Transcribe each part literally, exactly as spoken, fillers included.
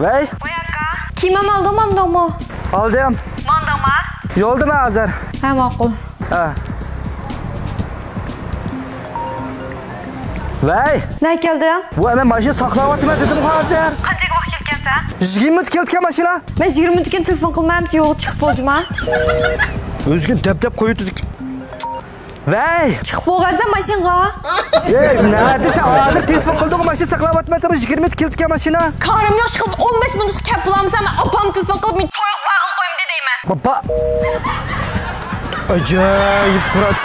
ۋەي. ۋەي ئاكا. كىيىم ئالدىڭمۇ، ئالمىدىڭمۇ؟ ئالدىم. ماڭدىڭما؟ يولدىمەن ھازىر. ھە، ماقۇل. ھە. ۋەي. نەگە كەلدىڭ؟ ۋە، مەن ماشىنا ساقلاۋاتىمەن دېدىمغۇ ھازىر. قانچە ۋاقىت كەلگەنسەن؟ يىگىرمە مىنۇت كېلىدىكەن ماشىنا. مەن يىگىرمە مىنۇتتىن كېيىن تېلېفون قىلمامسەن، يولغا چىقىپ بولدۇما؟ ئۆزىگە دەپ-دەپ قويۇۋېتىدىكەن. ۋەي! چىقىپ بولغانسەن ماشىنىغا. ئەي، نەدە سەن ھازىر تېلېفون قىلدىڭغۇ، ماشىنا ساقلاۋاتىمەن، يىگىرمە مىنۇت كېلىدىكەن ماشىنا. كارىم يوق، ئىشقىلىپ ئون بەش مىنۇتقا كەپ بولامسەن، مەن ئاپامنى تېلېفون قىلىپ، مېنى تويغا بارغىلى قويمىدى دەيمەن. بابا. ئاجايىپ بۇرات.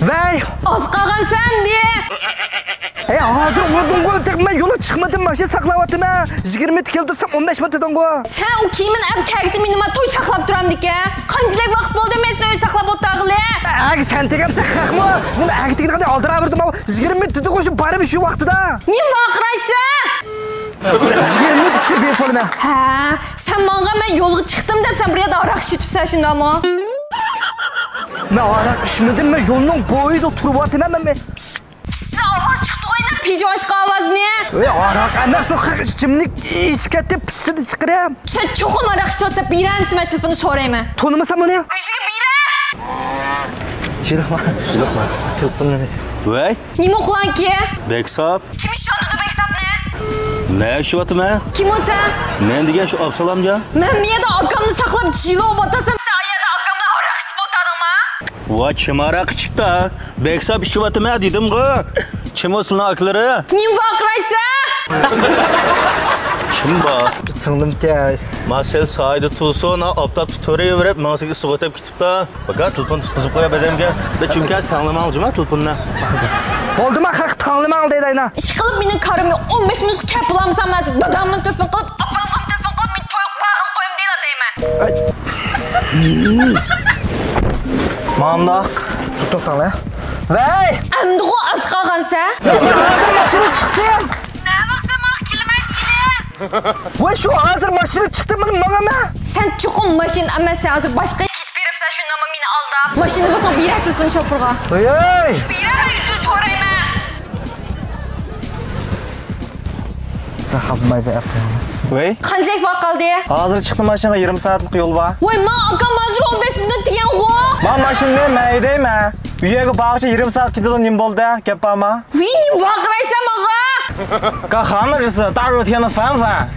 ۋەي! ئاز قالغانسەن ئەمدى. ئەي، ھازىر ئۇردۇڭغۇ، تېخى مەن يولغا چىقمىدىم، ماشىنا ساقلاۋاتىمەن. يىگىرمە مىنۇت كېلىپ تۇرسام، ئون بەش مىنۇت دېدىڭغۇ. سەن ئۇ كىيىمىنى ئەپ كەلگۈچە مېنىما توي ساقلاپ تۇرامدىكەن. قانچىلىك ۋاقىت بولدى مەن سېنى ئۆي ساقلاپ ئولتۇرغىلى؟ ئەگە سەن دېگەنسەن خەقمۇ؟ نېمە ئەگە دېگەندەك ئالدىراۋېرىدىم، يىگىرمە مىنۇت دېدىغۇ، شۇ بارىمەن شۇ ۋاقتىدا. نېمە ۋارقىرايسەن؟ يىگىرمە مىنۇت ئىچىدە بېرىپ بولىمەن. ھە، سەن ماڭا مەن يولغا چىقتىم دەپ سەن بۇ يەردە ھاراق ئىچىۋېتىپسەن، شۇنداقمۇ؟ مەن ھاراق ئىچمىدىم، مەن يولنىڭ بويىدا تۇرۇۋاتىمەن، مەن، مەن. ئاۋاز چىقتىغۇ ئەنە، پىجاشقا ئاۋازنى. ئەي، ھاراق ئەمەس، ئۇ خەق ئىچىملىك ئىچىپ كەتتى، پىسسىدە چىقىرىم. سەن چوقۇم ھاراق ئىچىۋاتسا، بېرەمسەن، مەن تېلېفوننى سورايمەن. تونۇمىسام ئۇنى. ئۆزىگە بېرە. شۇنداقما؟ شۇنداقما؟ تېلېفوننى. ۋەي. نېمە ئوقۇلغانكى؟ بەك ساپ. كىم ئىشلىۋاتىدۇ بەك ساپنى؟ مەن ئىشلىۋاتىمەن. كىم ئۇ سەن؟ مەن دېگەن شۇ ئابسالامجان. مەن بۇ يەردە ئاكامنى ساقلاپ جىلە بولۇۋاتىسەن، سەن ئۇ يەردە ئاكام بىلەن ھاراق ئىچىپ ئولتۇردۇڭما؟ ۋاي، كىم ھاراق ئىچىپتا؟ بەك ساپ ئىچىۋاتىمەن دېدىمغۇ. كىم ئۇ سىلىنىڭ ئاكىلىرى؟ نېمە ۋارقىرايسەن؟ كىم بار؟ سىڭلىمكەن. ما سەل سايىدا تۇرسۇن، ئاپتاپتا تۇرۇۋېرىپ، ماڭا سىزگە ئىسسىق ئۆتۈپ كېتىپتۇ. باكا، تېلېفون تۇتقۇزۇپ قويا بەدەمگە. دە، چۈنكى تاڭلىماڭ جۇما تېلېفوننى. بولدىما، خەق تاڭلىماڭ دەيدۇ ئاينا. ئىشقىلىپ مېنىڭ كارىم يوق، ئون بەش مىنۇتقا كەپ بولامسەن، مەن دادامنى تېلېفون قىلىپ، ئاپامغا تېلېفون قىلىپ، مېنى تويغا بارغىلى قويمىدى دەيمەن. مانداق. توختاڭلار. ۋەي! ئەمدىغۇ ئاز قالغانسەن. ھازىر ماشىنا چىقتىم. نەۋاقتا ماڭا كېلىمەن دېگىلى. ۋاي، شۇ ھازىر ماشىنا چىقتى، مانا ماڭىمەن. سەن چوقۇم ماشىنا ئەمەس، سەن ھازىر باشقا كېتىپ بېرىپسەن، شۇنداقمۇ مېنى ئالداپ. ماشىنا بولسا بېرە تېلېفون شوپۇرغا. ۋاي. بېرە ئۆزۈڭ سورايمەن. ۋاي. قانچىلىك ۋاقىت قالدى؟ ھازىر چىقتىم، ماشىنىغا يېرىم سائەتلىك يول بار. ۋاي، ما ئاكام ھازىر ئون بەش مىنۇت دېگەنغۇ. ما ماشىنىنى مەن ھەيدەيمەن. ئۇ يەرگە بارغۇچە يېرىم سائەت كېتىدۇ، نېمە بولدى؟ گەپ بارمۇ؟ ۋىي، نېمە ۋارقىرايسەن ماڭا؟ 干啥呢这是？大热天的，烦不烦？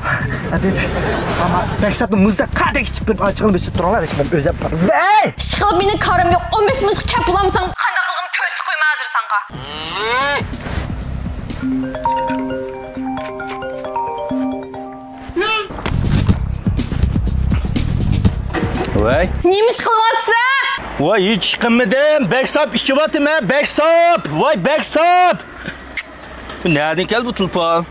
بەك ساپنى مۇزدا قادەك ئىچىپ بېرىپ، ئاچىقىنى بېسىپ تۇرۇڭلار، ھېچ بىر ئۆزەپ بار. ۋەي! ئىشقىلىپ مېنىڭ كارىم يوق، ئون بەش مىنۇتقا كەپ بولامساڭ، قانداق قىلغىنىمنى كۆرسىتىپ قويىمەن ھازىر ساڭا. ۋەي. نېمە ئىش قىلىۋاتىسەن؟ ۋاي، ھېچ ئىش قىلمىدىم. بەك ساپ ئىچىۋاتىمەن، بەك ساپ. ۋاي، بەك ساپ. بۇ نەدىن كەلدى بۇ تېلېفون؟